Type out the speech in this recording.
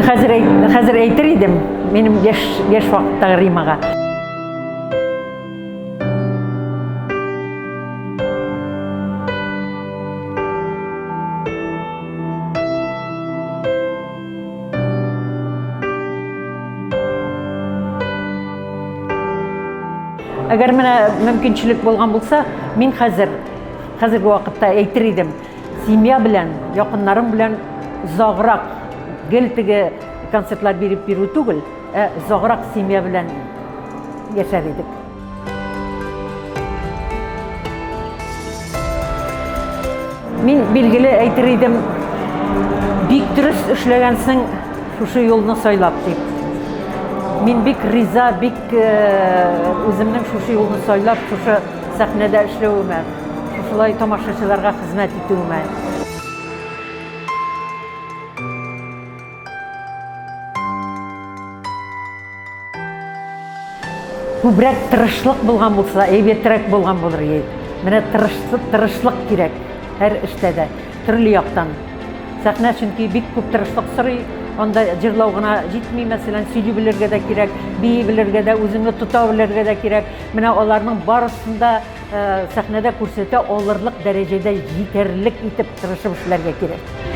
хәзер хәзер әйтер идем, минем яшь яшь вакыттагы Римага. Әгәр менә мөмкинчелек булган булса, мин хәзер, хәзерге вакытта әйтер идем, семья белән, якыннарым белән озаграк гел теге концертлар биреп йөрү түгел, ә озаграк семья белән яшәр идек. Мин билгеле әйтер идем, бик дөрес эшләгәнсең шушы юлны сайлап дип. Мин бик риза, бик э, үземнең шушы юлны сайлап, шушы сәхнәдә эшләвемә, шушылай тамашачыларга хезмәт итүемә. Күбрәк тырышлык булган булса, әйбәтрәк булган булыр иде. Менә тырышлык, тырышлык кирәк һәр эштә дә, төрле яктан. Сәхнә чөнки бик күп тырышлык сорый. Анда җырлау гына җитми, мәсәлән, сөйли белергә дә кирәк, бии белергә дә, үзеңне тота белергә дә кирәк. Менә аларның барысын да э, сәхнәдә күрсәтә алырлык дәрәҗәдә җитәрлек итеп тырышып эшләргә кирәк.